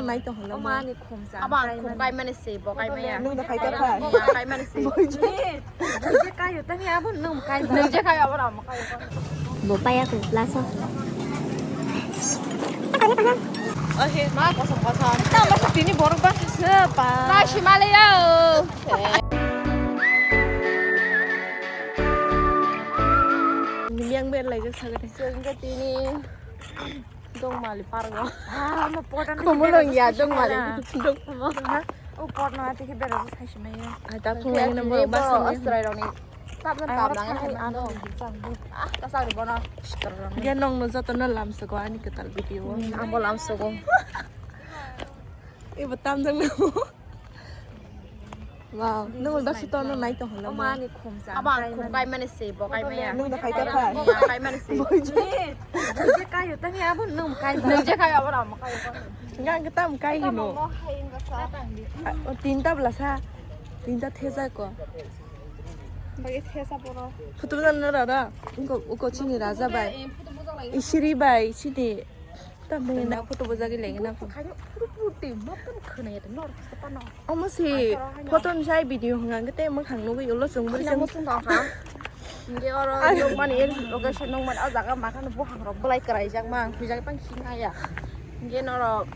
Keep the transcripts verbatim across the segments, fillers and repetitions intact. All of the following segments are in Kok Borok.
Nai tong hwnwi. Omo ani khumsa. Abo ang khum kai mani se, bo kai maya. Nwng da khai ka khai. Bo kai mani se. Bo je kayo, tani abo nwng kai. Nwng je kayo, abo ramo kayo. Bo paya ko, laso. Ohe, ma kosom kosom. Tamo sa tini borok ba se pa. Na shimale ya o. Yang ber lai jak saga. Sengke tini. Dongmali pargo. Ah, mo podan. Komolong ya, dongmali. Dongmo. O pot no ati ke bera sai simai. Ai ta phung lai na mo ba sai. Astrai roni. Tap na tap lang hai ano. Ah, ta sa ri bono. Ya nong no joto no lam sego ani ketal video. Ang bo lam sego. Ibo tam jang na. Wow, nwng ba sito no nai tong hwnwi. Omo ani khumsa. Abo ang khum kai mani se, bo kai maya. Nwng da khai ka khai. Bo kai mani se. Bo je kayo, tani abo nwng kai. Nwng je kayo, abo ramo kayo. Nga ang tam kai hino. Mo hai nga sa. Ah, o tinta bla sa. Tinta thesa ko. Bagi thesa poro. Photo na na ra ra. Uko, uko chini raja bai. Isiri bai, chini. Tamni na photo bujagwi lengina. Photo khai photo photo twi mottom khwnaya de nor kisa pano. Omo si photo ni sai video hwnga tei mwkhang nugwi ulo chwng bwrwi chwng. Mo sung tong kha. Nge oro nukmani location nukmani o jaga makhano buhangrok bwlai kwraijak ma ang huijak tang khina ya. Nge norok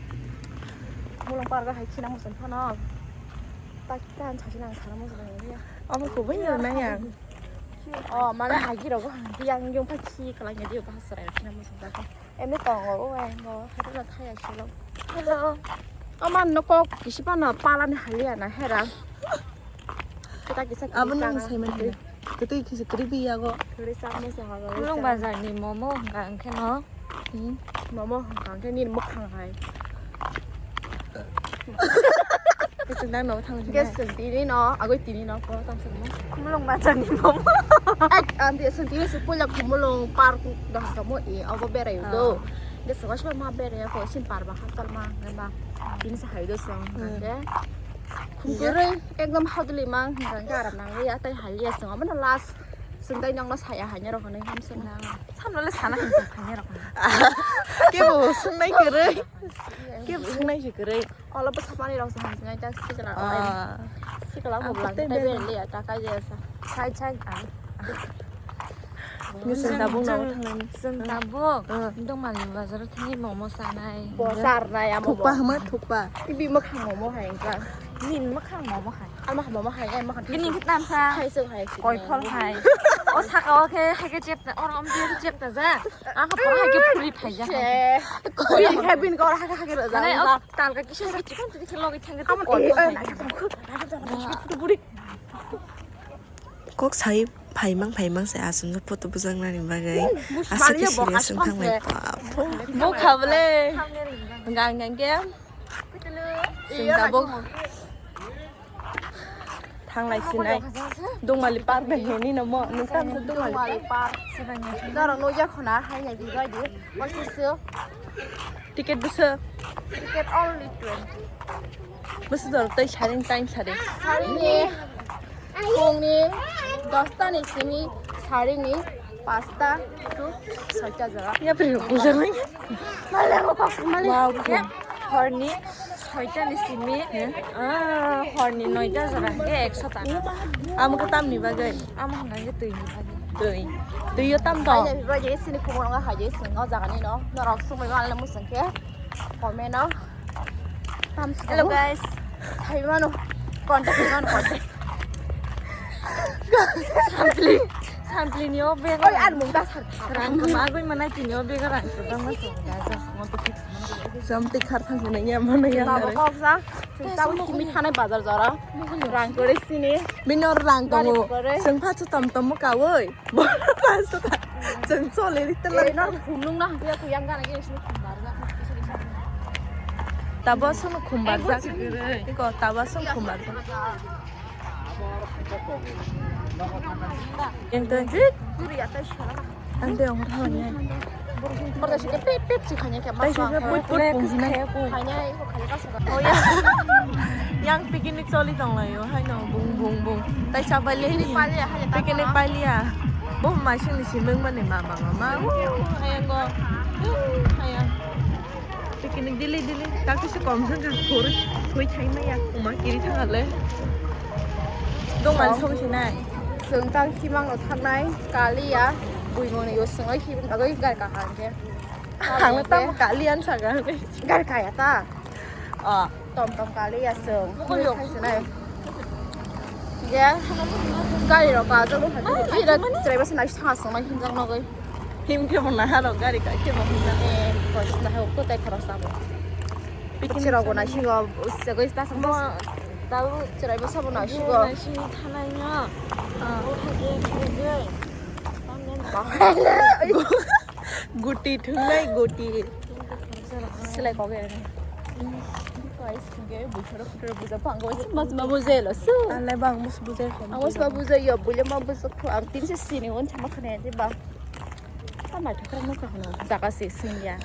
mulung pargo hai khina mo sung phano. Tak tan chasi nang khana mo sung ya. Omo kubui nai ya. O mane hagi rogo hang yang yung pa khi kala nge dio bahas rai khina mo sung. Emi tongo o ang bo hata na thaya silo. Hello. Ama no kok kisi pa na pala ni haliya na hera. Kita kisa kisa. Abo nang sai man. Kita kisa kiri bi yago. Kiri sa mo sa hago. Kulung bazar ni momo hangka angke no. Hmm. Momo hangka angke ni mukhang hai. Kisa nang no thang. Gas sentini no, agoi tini no ko tam sung mo. Kulung bazar ni momo. Ek andi sentini su pula kumulung park. Dohka mo e obo berai do. De soba soba ma berai ko sin par ba hasal ma ngai ba. Bini sa hai do song kake. Khum kwrwi ekdom haduli mang hingkha ke aram nang ya tai haliya song amo last sung dai nang no saya hanya rok nai ham sung na. Samno le sana hin sung hanya rok. Kebo sungnai kwrwi. Kebo sungnai si kwrwi. Olo bwsa manwi rok se hamjaknai ta sikla. Ah. Sikla ang bo lang tei bere liya ta kai jaya sa. Sai sai ang. Ni sing tabuk na thangni. Sing tabuk. Ah. Dongmani bazar thangni momo sanai. Bo sarnai amo. Thukpa hama thukpa. Ibi makhang momo hai engka. Nin makhang momo hai. Ama momo hai ai makhang. Gini hitam sa. Hai sung hai. Koi phol hai. O saka o khe hai khe chepta. Or om je chepta ja. Ang khe phol hai khe phuli phai ja. Koi khai bin kor hai khe hai khe. Talka kisa sa chikon tadi khe logi thangke. Amo koi. Kok sai phaimang phaimang se aswk no photo bujaknani bagwi. Aswk khe serious wng thangmani. Bo khabole. Gang gang ke. Sing tabuk. Thanglai sinai. Dongmali park bai hini no mo. Nung tam Dongmali park. Norok nukya khuna hai nai bibai di. Ticket bwswk? Ticket only twenty. Bwswk jor tei saring time sari. Saringni phungni dosta ni simi saringni pasta to soita jora. Ya pri ko jor. Male ko kok male. Wow. Horni soita ni simi. Ah, horni noita jora. Ge ekso taka. Amo khe tamni bagwi? Amo hwnka khe twi ni bagwi. Twi. Twi yo tam to. Hai jai bai jai sini khumung wng hai jai sini o jaga ni no. Norok sumui ma le musung khe. Comment o. Tam sini. Hello guys. Hai mano. Contact mano contact. Sampling. Sampling ni o bag. Oi an mung da sar. Rang ma goi manai tini o bag rang. Something khar thang na ya mana ya. Tabo kok sa. Tabo kimi thanai bazar jora. Rang kore sini. Bini oro rang tongo. Chwng pha chu tom tom mo kawoi. Chwng chole ri tela. Ei, nor khumlung na hwnkhe kuyang gana ge sini khumbar na. Tabo sung khumbar jak. Iko tabo sung khumbar jak. Yang tu. Ang tei ang thang ya. Borok se pip pip si khanya khe. Tai sa put put pung jinai. Khanya iko khanya ka saka. Oh ya. Yang picnic choli tong lai yo. Hai no bung bung bung. Tai sa bai le ni. Picnic pai liya. Bo ma sing ni simeng mani mama mama. Hai ang go. Hai ang. Kini dili dili, tak kisa kom thang kha, thur, thoi thai maya, uma kiri thang ale. Dong mal song sinai. Song tang simang no thangnai, kali ya, bui mo ni yo song ai kibin agoi gar ka han ke. Ang tam kali an sa ga. Gar ka ya ta. Ah. Tom tom kali ya song. Mo ko yok. Thai sinai. Je, gari rok ka jalo. Ira driver sinai sa song mai hinjang nogoi. Him khe bo naha rok gari ka khe bo himna. Eh, koi sna hai ko tai khorok sabo. Picture rok bo nai singo, usagoi ta sabo. Tau cherai bo sabo nai singo. Nai singo thanai no. Ah. O hai je, hai je. Guti thungnai guti. Selai kok ya. Guys, ge buchara kutra buja pango. Mas ma buja lo su. Alai bang mus buja. Ang mus ma buja yo, buja ma buja ko ang tin se sini on chama khane je bang. Tama thakra no ka khano jaga se singya.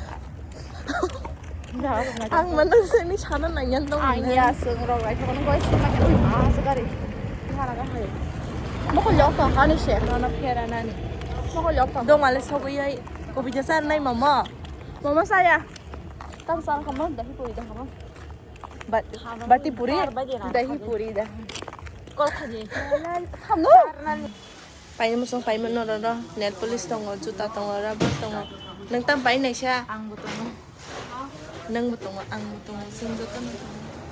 Ang mana sini sana nangyan tong. Ang ya sing rok lai thakno goi sima ke ma sa gari. Mana ga hai. Mo ko lok ka hani se. No no phera nani. Mo ko lok ka. Dong ale sogo yai. Ko bija sa nai mama. Mama saya. Tam sa khama dahi puri da khama. Bat bati puri. Dahi puri da. Kol khaji. Samno. Paini musung paimano roro, nail polish tongo, juta tongo, rubber tongo. Nang tam pai naisa? Ang bo tongo. Nang bo tongo, ang bo tongo, sing joto no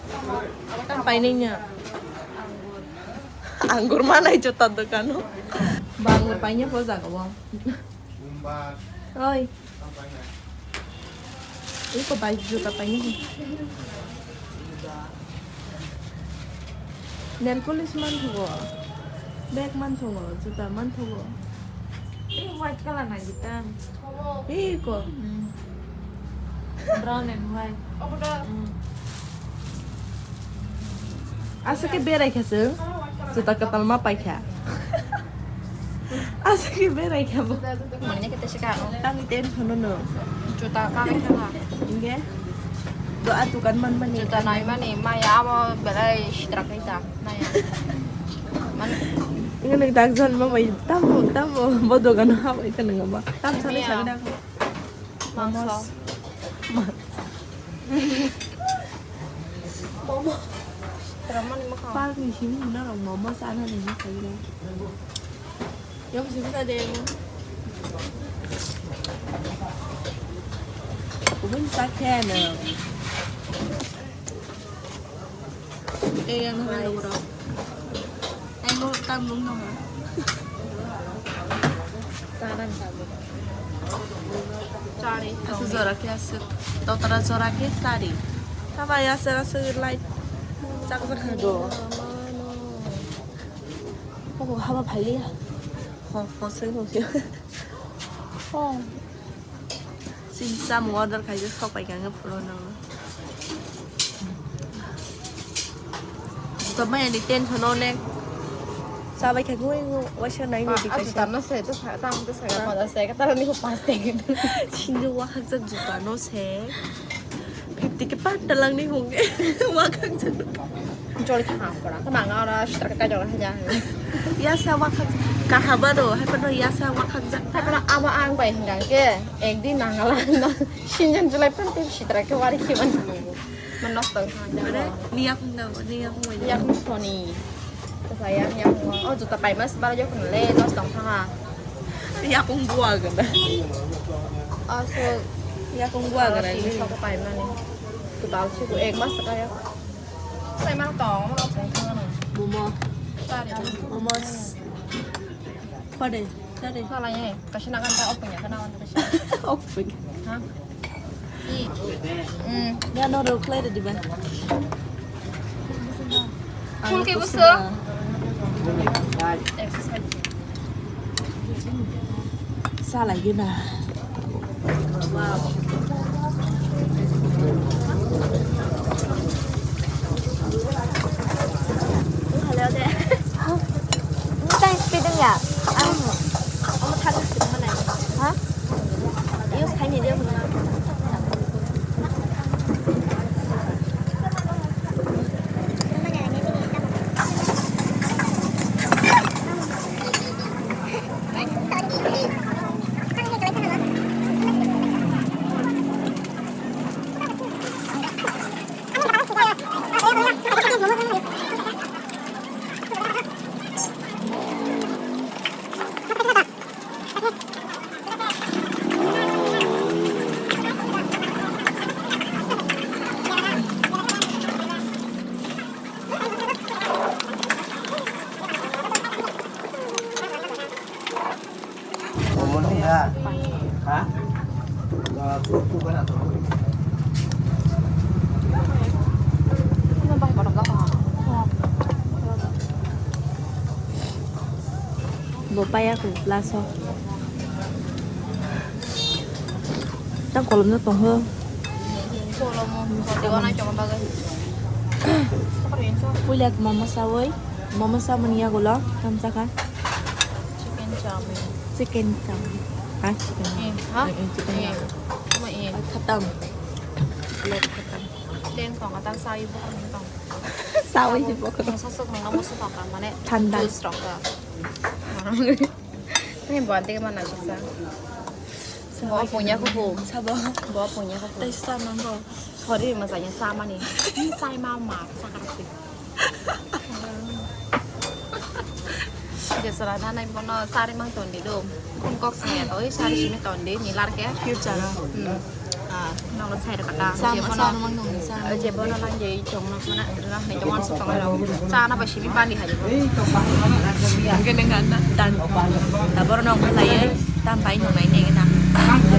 tongo. Tam pai nai nya? Anggur. Anggur manai juta dokano. Ba anggur paini po jaga bo. Oi. Iko bai juta paini. Nail polish manthogo. Bag manthogo, juta manthogo. Eh, white color na juta. Iko. Hmm. Brown and white. Hmm. Aswk khe berai kha chwng, juta kwtal ma pai kha. Aswk khe berai kha bo. Mangni kete se ka. Tang tension no. Juta ka khe kha. Inge. Do a dukan man mani. Juta nai mani maya abo belai sitra kai ta. Naya. Man. Inge nek dak jon ma bai tamo tamo bo dukan ha bai ka nang ba. Tam sale sale dak. Mangso. Momo. Ramani makhang. Park ni simi hwnna rok momo sana ni makhang na. Yang simi sa de mo. Kubun sa khe no. Eh, yang hai lo. Ang bo tam nung nung. Tanan ka bo. Chari. Aswk jora khe aswk. Totara jora khe chari. Taba ya sera sera light. Chak chak kha do. Obo haba phai liya. Ho ho seng ho seng. Oh. Sini samung order khaijak sok pai kha phuru no. Buka maya ni tension no ne. Sabai kha goi goi waisa nai ni. Ah, dikha achu sa. Tarno se to sa tang to sa ga pada se ka tarani ko pas te. Sinjo wakhak jak juta no se. Fifty ke pat talang ni hong ke. Wakhak jak. Jol kha pora. Ka manga ora star ka jol kha ja. Ya sa wakhak kahaba do. Hai pa do ya sa wakhak jak. Hai pa aba ang bai hingga ke. Ekdin nangala no sinjan julai phan tip sitra ke wari khiban. Man nok tong kha. Mane niya khung da, niya khung bai. Niya khung soni. Saya niya khung. Oh, juta pai mas bar jo khun le dos tong kha. Niya khung bua ga da. Oh, so niya khung bua ga da. Tin sok pai mani. Total si ek mas ka ya. Sai ma tong, ma tong kha. Momo. Tari. Momo. Pade, pade. Sala ye, kasi na kanta open ya, kana kanta kasi. Open. Ha? I. Hmm. Ya no ro khlai de diba. Full ke buso. Exercise. Sala ye na. Tang speed ya. Ang omo thang speed mana? Ha? Use khai ni dia. Paya ko laso. Tang kolom no tong ho. Kolom mo, kote ko nai chong bagwi. Puila momo sawi, momo samani yagulo, tamsaka. Chicken chowmin. Chicken chowmin. Ah, chicken. Eh, ha? Eh, eh, chicken. Eh, sama eh. Khatam. Plate khatam. Deng tong, atang sawi bo khatam. Sawi bo khatam. Masa sok nang masa pakam, mane thanda. Juice rok ka. Ini buat dia mana sih sa? Bawa punya kuku. Sabo. Bawa punya kuku. Tei sa nanggo. Sorry, masanya sama nih. Ini saya mama, sakar sih. Jesra nanai bono sari mang tondi do. Kun kok sini atau sari sini tondi nilar ke. Future. Hmm. Ah, nang lo sai kata. Sama sama mang tondi sama. Je bono lang je chong nak mana lah ni chong su tong lo. Sana ba simi bali hai. Mungkin dengan dan tabor nong lai tam pai nong nai ne na.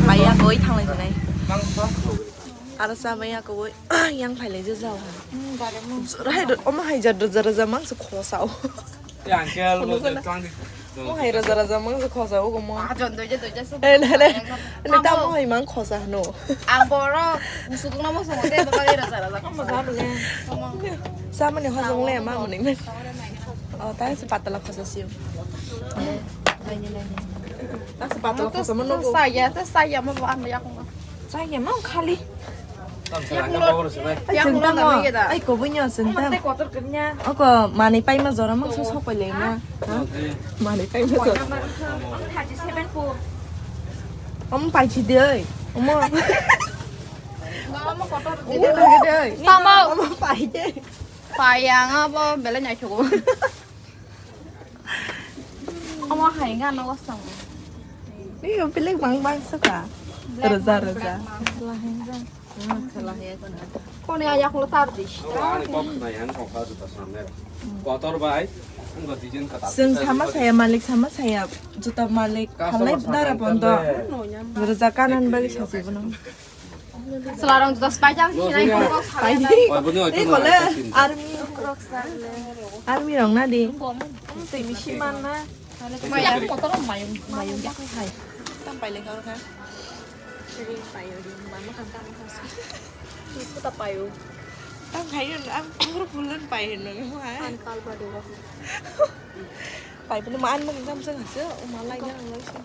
Pai ya koi thang lai nai. Aro sama ya koi yang pai lai je jao. Rai omo hai jar jar jar mang su khosao. Uncle, mo hai raja raja mang khosa o mo. Ah, jon doja doja so. Eh, ne ne. Ne ta mo hai mang khosa no. Ang boro musuk na mo songo de baba raja raja. Mo ja bole. Sama ne khosa le ma mo ne. Oh, ta se patala khosa siu. Ta se patala khosa mo no. Saya ta saya mo ba anda ya ko. Saya mo khali. Yang lo, yang lo nang ni da. Ai, ko bunyo senta. Mate kotor kernya. Oko mani pai ma jora mang so sok pai le na. Mani pai ma jora. Ang thirty seven po. Om pai chi de. Omo. Mama kotor. Ide de. Tamo. Omo pai de. Pai yang apa bela nyai chugo. Omo hai nga no wasang. Ni yo pilek bang bang suka. Raja raja. Kone ayak lo tar dis. Kotor bai. Seng sama saya malik sama saya juta malik halai dara pondo. Raja kanan bagi sasi bono. Selarong dos pajak sinai kongkong. Pai di. Oi, buni oi, eh, kole. Army. Army rong na di. Tei misi man na. Maya kotor mayung mayung ya hai. Tam pai le kau kan. Ring pai ring mama kan tam kan. Itu tak payu. Tam hai rin am kuru bulan pai rin nong hai. An kal ba de. Pai pun man man tam sang hasil. Umalai na ngai sih.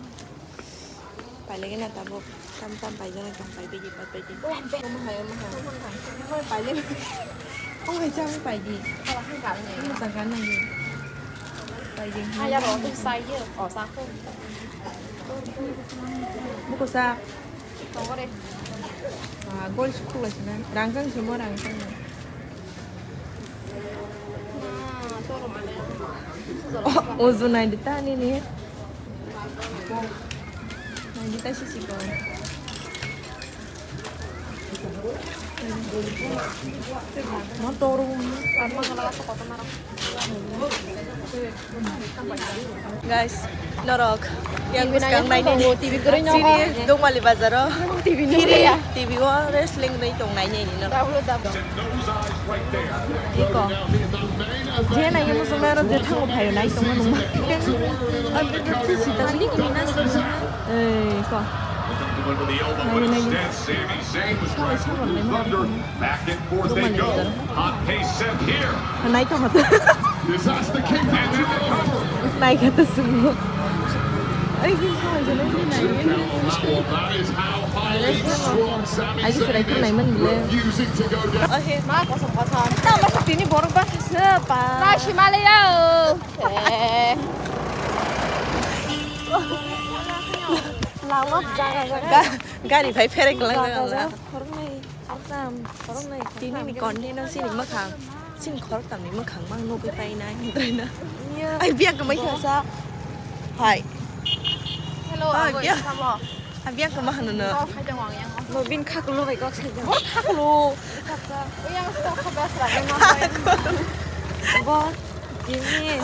Pailai na tabuk tam tam paijak tong pai biji pai biji. Omo hai omo hai. Omo pailai. Omo hai chang pai di. Omo chang kan nang di. Pai di. Aya ro tu sai ye. O sa ko. Buko sa. Tong re. Ah, gol sukuk lai sina. Rang chang simo rang chang. Ojo naidi ta nini. Naidi ta sisi ko. Motor. Guys, norok yang bwskang nainani. T V kwrwi nogo. Chini Dongmali bazaro. T V nogo ya. T V o wrestling nai tong nainani norok. Iko. Je nai mo song naro je thango phayo nai tong nung. Ani ni na. Eh, ko. Nainani. Sabo sabo nai mo. Back and forth they go. Hot pace set here. Nai to hot. Disaster kick out to the cover. Nai kata sumo. Ai ki ko jana ni nai. That is how highly strong Sami Zayn is, refusing to go down. Oke, ma kosong kosong. Tama sa tini borok ba sepa. Na simale ya. Eh. Lama jaga jaga. Ga-, gari phai pherek lang jaga. Khoroknwi, khoroktham, khoroknwi, khoroktham. Tini ni content no sini mwkhang, sini khoroktham ni mwkhang mang nugwi painai, hwnwi na. Iya. Ai, biya kwmai kha sa. Hai. Hello, abo biya. Ai, biya kwma hano no. Kok khai dong ang yang. Bo bin khaklo bai kok sai dong. Bo khaklo. Khaksa. Yang stok kha bas ra ma. Bo. Tini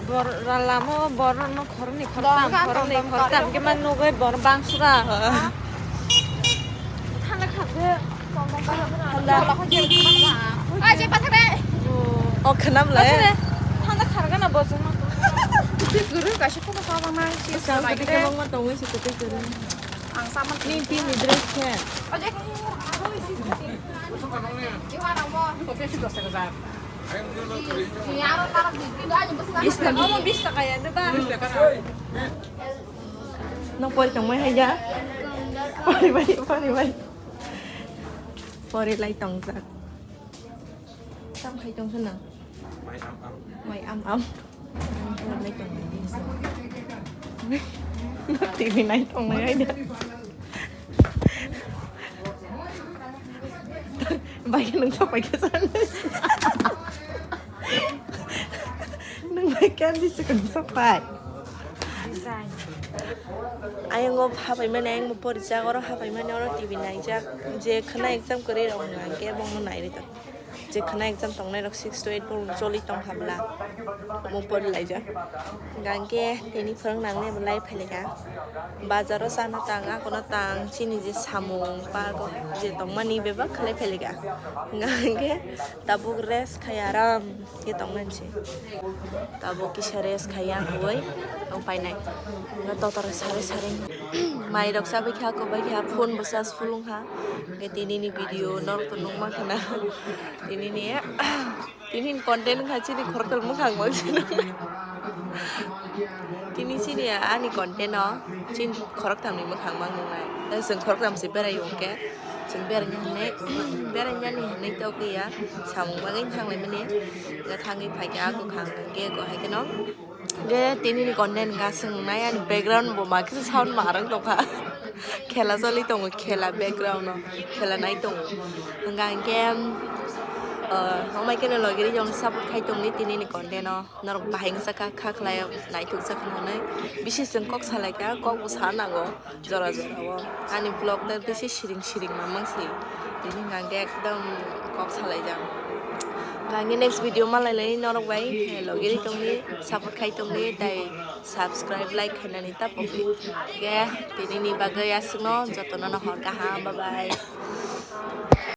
bor ralamo bor no khorni khortam khorni khortam ke man nugui bor bangsura. Thanda khakhe. Thanda. Ai je pathare. O khnam le. Thanda kharga na bosong. Twi kwrwi kaisa kono sabang nai, si Sa sabai kwtwi de. Kwbangma tongwi si kwtwi kwrwi. Ang sama Ni tini dress khe. Oje khe. Ni aro tarap di, ni aro tarap di. Bis taka, omo bis taka ya, ne ba? Nang pori tongmai hai ya? Pori bai, pori bai. Pori lai tongjak. Tam khai tong sana. Mai am am. Mai am am. T V nai tong nai ai da. Bai nang chok bai ka san. Nang bai kan di chok bai. Ayang o hapai mani ayang mo pori jak oro hapai mani oro T V nai jak je khna exam kwrwi rok hwnka hwnkhe bongno nai ri tong. Je khna exam tongnai rok six to eight bo choli tong habla. Omo pori laijak. Hingke tini phwrwng nangnai bo lai phailika. Bazaro chana tang, akono tang, chini je samung, park o je tongmani bebak khlai phailika. Hingke tabuk rest khai aram khe tongmani se. Tabuk kisa rest khai ya koi tong painai. Nga totor sari sari. Mai rok chabai kha, kwbai kha, phone bo charge full wngkha. Hingke tini ni video norok to nukma khana. Tini ni, tini ni content wngkha chini khoroktham mwkhang bo. Tini chini ani content o chini khoroktham ni mwkhang mang nungnai. Tei chwng khoroktham se berai o hwnkhe chwng berai nani hinwi, berai nani hinwi tongwi ya. Samung bagwi thanglai mani. Hwnkhe thangwi phaikha kwkhwrang hwnkhe eko hai kheno. Ge tini ni content ga swngnai ani background bo ma khe sound ma rang tongkha. Khela choli tongo, khela background o khela nai tongo. Hwnka hwnkhe, uh, hamai kheno logi ri jong support khai tongdi tini ni content o. Norok bahai wngsa kha, kha khlai o naithok jak hwnwi. Bisi chwng kok salai kha, kok bo sa nango. Jora jora o ani vlog da bisi siring siring ma mang se. Tini hwnka hwnkhe ekdom kok salaijak. Hwnka hwnkhe next video malai lai norok bai, eh, logi ri tongdi, support khai tongdi, tei subscribe, like khainani ta pokdi. Hwnkhe tini ni bagwi aswkno jotono no hor kaham, bye bye.